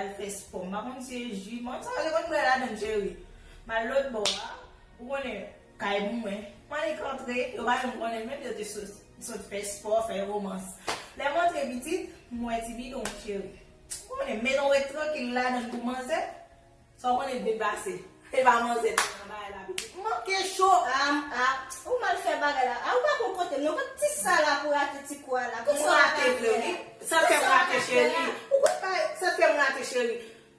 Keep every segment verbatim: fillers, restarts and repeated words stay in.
Al fè spò. M pa konn si e ji, mwen sa yo konn bwè ladan l, cheri. M al lòt bò a, ou konnen, kay mwen. M annik antre, yo pa menm konnen menm yo te sot, sot fè spò, fè womans. Lè m antre pitit, m wè ti bidon, cheri. Ou konnen, men nou ret trankil ladan l pou manzè. Sa w konnen k vin pase? E pa manzè ki nan bagay la, pitit. M manke cho. A, a, ou mal fè bagay la. A, ou pa konn kote m non. Kot ti sa la pou rate ti kou a la? Kot sa w rate fè la? Sa fè m rate, cheri. Ou konn bagay, sa fè m rate, cheri.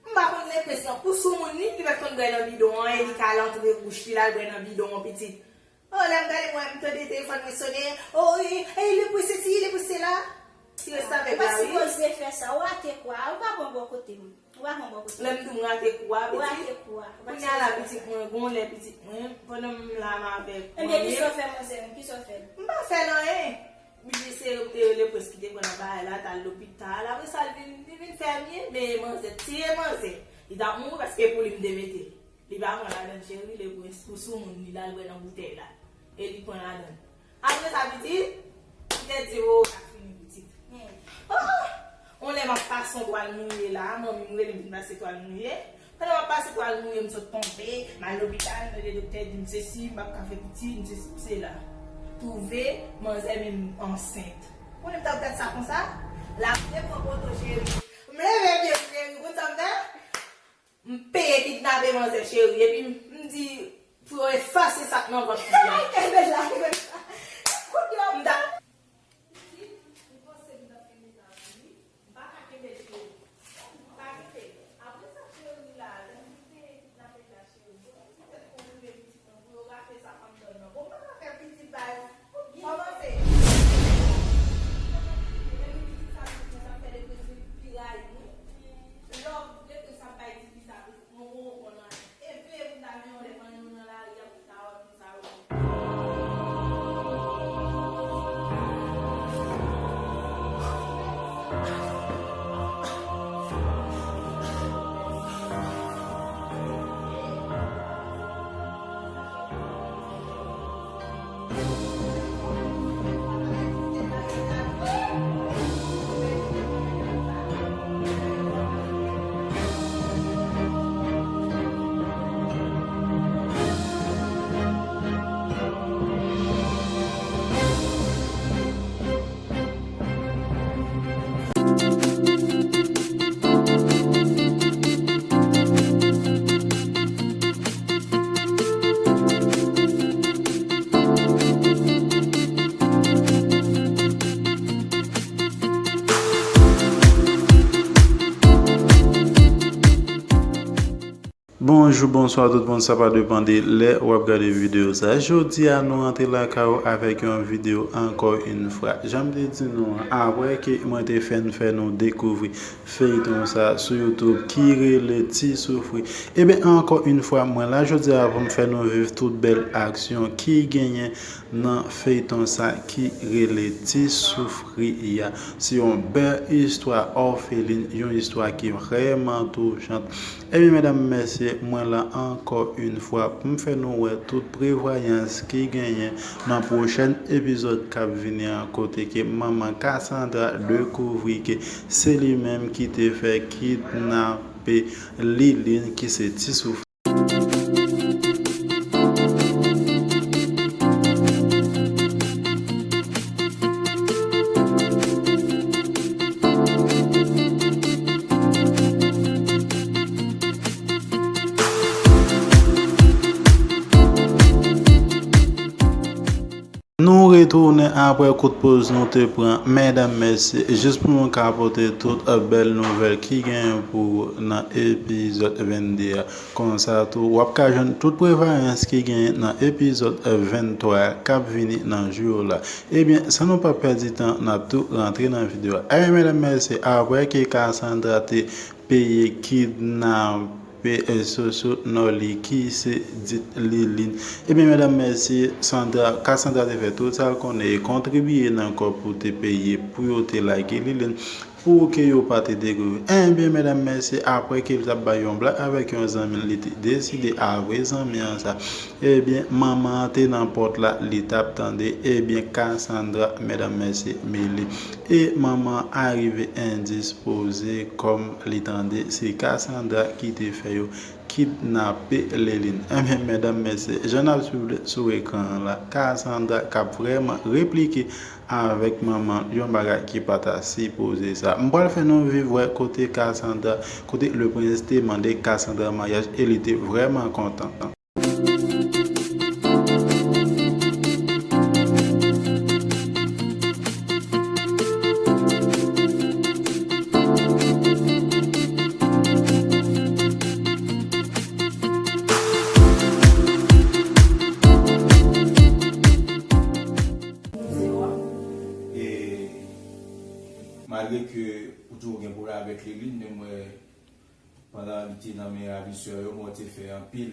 M pa konn lenpresyon. Ou sou moun ni, li mèt konn bwè nan bidon an, e li ka al antre bouch li, l al bwè nan bidon an, pitit. O, lè m gade, mwen, m tande telefòn mwen sonnen. O, e, e, li prese si, li prese la. Ti restavèk la, wi. Ou pa sipoze fè sa. Ou rate kou a. Ou pa pran bò kote m. Ou pa pran bò kote m. Lè m di w m rate kou a, pitit. Ou rate kou a. Ou pa sipoze fè sa. Kounye a la, pitit mwen, gon lè pitit mwen, pandan m la m avèk manmi. Ebyen, kisa w fè, manzè? Kisa w fè? M pa fè l anyen. Li se, e, leprès ki te pran nan bagay la, t al lopital. Apre sa, li vin, li vin fè byen, men manzè, tiye manzè. Li t ap mouri paske pou li m te mete l. Li pa pran ladan l, cheri, leprès pou sou moun li, l al bwè nan boutèy la. E li pran ladan l. Apre sa, pitit, li te di, o, sa fini, pitit. Oh! On lè m ap pase yon twal mouye la, manmi m rele m vin pase twal mouye. Pandan m ap pase twal mouye, m sot tonbe, m al lopital, m tande doktè di m sesi, m p ap ka fè pitit, m sesi, m sela. Twouve, manzè menm ansent. Konnen m t ap gad sa konsa, l ap repran poto, cheri. M leve pye m, cheri, ou konn sa m fè? M peye kidnape manzè, cheri, epi m, m di pou yo efase sa k nan vant li a. Kenbe la, kenbe la. Kounye a, m ta Pitit, ou panse m t ap kenbe la pou li? M pa ka kenbe l, cheri. M pa kenbe l. Apre sa, cheri, la, lè m fin peye kidnapèk la, cheri, bon, ti tèt konn rive pitit mwen pou yo rate sa anndan l nan. Bon, m pa ka fè pitit baz. Kòmanse. Epi pitit sa, pitit sa fè depresi pi rayi m, wi. Love, depresi ap bay tifi sa, pitit mwen, ou konprann anyen. E veye pou ta gen yon lè pandan nou nan lari a pou ta wè moun sa yo. Bonjou, bonswa tout moun, sa pa depann de lè w ap gade videyo sa. Jodi a, nou rantre lakay ou avèk yon videyo ankò yon fwa. Jan m te di nou an, apre ke mwen te fè n fè nou dekouvri feyton sa sou YouTube ki rele Ti Soufri. Ebyen, ankò yon fwa, mwen la jodi a pou m fè nou viv tout bèl aksyon ki genyen nan feyton sa ki rele Ti Soufri a. Se yon bèl istwa òfelin, yon istwa ki vrèman touchant. Ebyen, medam, mesye, mwen la ankò yon fwa pou m fè nou wè tout prevwayans ki genyen nan pwochèn epizòd k ap vini an, kote ke manman Cassandra dekouvri ke se li menm ki te fè kidnape Liline, ki se Ti Soufri. Nou retounen apre kout poz nou te pran, medam, mesye, jis pou nou ka pote tout bèl nouvèl ki genyen pou ou nan epizòd vennde a. Konsa tou, w ap ka jwenn tout prevwayans ki genyen nan epizòd venntwa a k ap vini nan jou yo la. Ebyen, san nou pa pèdi tan, n ap tou rantre nan videyo a. Ebyen, medam, mesye, apre ke Cassandra te peye kidnape, e, Soso Noli ki se dit Liline. Ebyen, medam, mesye, Sandra, Cassandra te fè tout sa l konnen e kontribiye nan kò pou te peye pou yo te lage Liline. Pou ke yo pa te dekouvri. Ebyen, medam mesye, apre ke l t ap bay yon blag avèk yon zanmi l, li te deside avwe zanmi an sa. Ebyen, manman an te nan pòt la, li t ap tande. Ebyen, Cassandra, medam mesye, mele. E manman an arive endispoze kòm li tande se Cassandra ki te fè yo kidnape Liline. Ebyen, medam mesye, jan n ap swiv sou ekran an la, Cassandra k ap vrèman replike avèk manman l, yon bagay ki pa ta sipoze sa. M pral fè nou viv wè kote Cassandra, kote le prince te mande Cassandra maryaj e li te vrèman kontan. E malgre ke ou toujou gen pwoblèm avèk Liline, men m wè pandan li te nan men ravisè yo, mwen te fè anpil,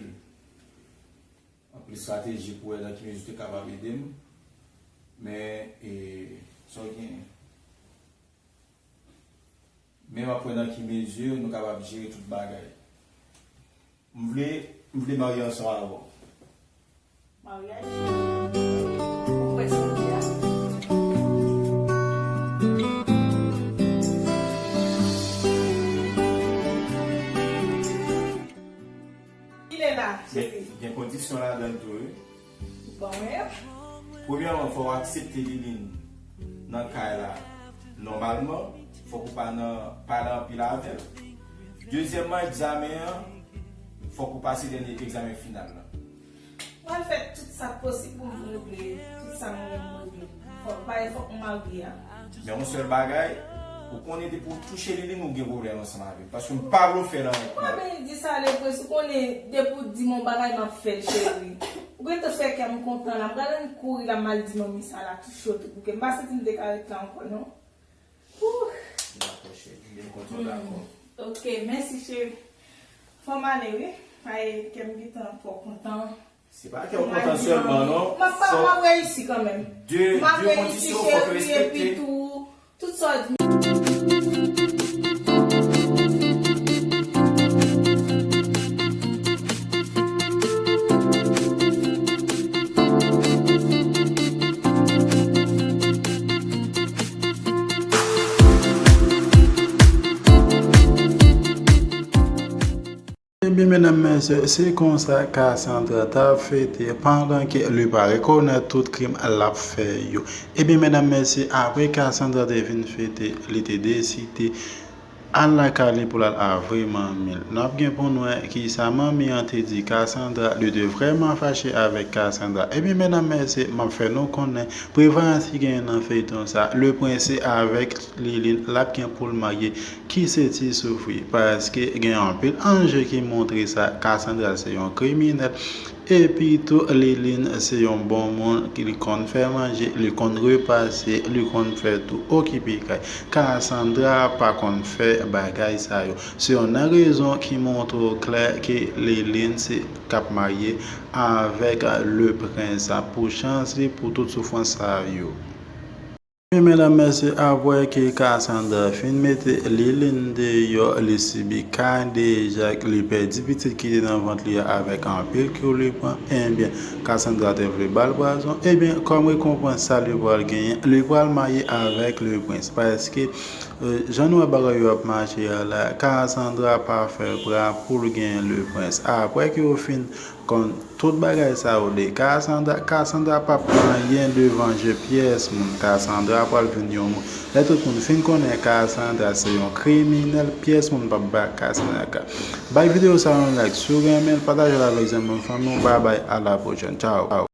anpil estrateji pou wè nan ki mezi te kapab ede m. Men, e, sa w genyen. Men m ap wè nan ki mezi nou kapab jere tout bagay. M vle, m vle marye ansanm avè w. Maryaj? Ou kwè sa w di a? Ki lè la, cheri? Gen kondisyon ladan l tou, wi. Bon, men. Premyèman, fò w aksepte Liline nan kay la nòmalman. Fòk ou pa nan pale anpil avè l. Dezyèmman, egzamen an, fòk ou pase dènye egzamen final la. Mwen fè tout sa k posib pou m regle tout sa mwen menm m regle. Fòk bagay, fòk m marye a. Men yon sèl bagay, ou konnen depi w touche Liline, ou gen pwoblèm ansanm avè l. Paske m pa vle w fè l anyen. Mwen vin di sa, le prince, ou konnen depi w di m yon bagay, m ap fè l, cheri. Ou gentan fè kè m kontan la. M pral ann kouri la, m al di manmi sa la, tou cho, tou bouke. M pa santi m te ka ret la ankò, non. Ouh. Dakò, cheri. Byen kontan, dakò. Ok, mèsi, cheri. Fò m ale, wi. Ay, kè m gentan twò kontan. Se pa kè w kontan sèlman, non. M ap, m ap reyisi kanmenm. De, de kondisyon fòk yo respekte. M ap reyisi, cheri, epi tou, tout sa w di. Ebyen, medam, mesye, se konsa Cassandra t ap fete pandan ke li pa rekonèt tout krim l ap fè yo. Ebyen, medam, mesye, apre Cassandra te fin fete, li te deside al lakay li pou l al avwe manmi l. N ap gen pou n wè kisa manmi an te di Cassandra, li te vrèman fache avèk Cassandra. Ebyen, medam, mesye, m ap fè nou konnen prevalans ki genyen nan feyton sa, le prince avèk Liline, l ap gen pou l marye. Ki se ti soufri, paske gen anpil anje ki montre sa, Cassandra se yon kriminèl, epi tou Liline se yon bon moun, ki li konn fè manje, li konn repase, li konn fè tou okipe kay. Cassandra pa konn fè bagay sa yo. Se youn nan rezon ki montre w klè ke Liline se k ap marye avèk le prince pou chans li, pou tout soufrans sa yo. Men medam, mesye, apre ke Cassandra fin mete Liline deyò, li sibi kadejak, li pèdi pitit ki te nan vant li a avèk anpil kou li pran. Ebyen, Cassandra te vle ba l pwazon. Ebyen, kòm rekonpans sa li pral genyen, li pral marye avèk le prince. Paske, euh, jan nou wè bagay yo ap mache a la, Cassandra pa fè pra pou l genyen le prince. Apre ke yo fin konn tout bagay sa yo de Cassandra, Cassandra p ap anyen devan je pyès moun. Cassandra pral vin yon moun. Lè tout moun fin konnen Cassandra se yon kriminèl, pyès moun p ap ba Cassandra ka. Bay videyo sa yon like si w renmen l, pataje l avèk zanmi w, fanmi w. Babay, a la pwochèn. Tchaw.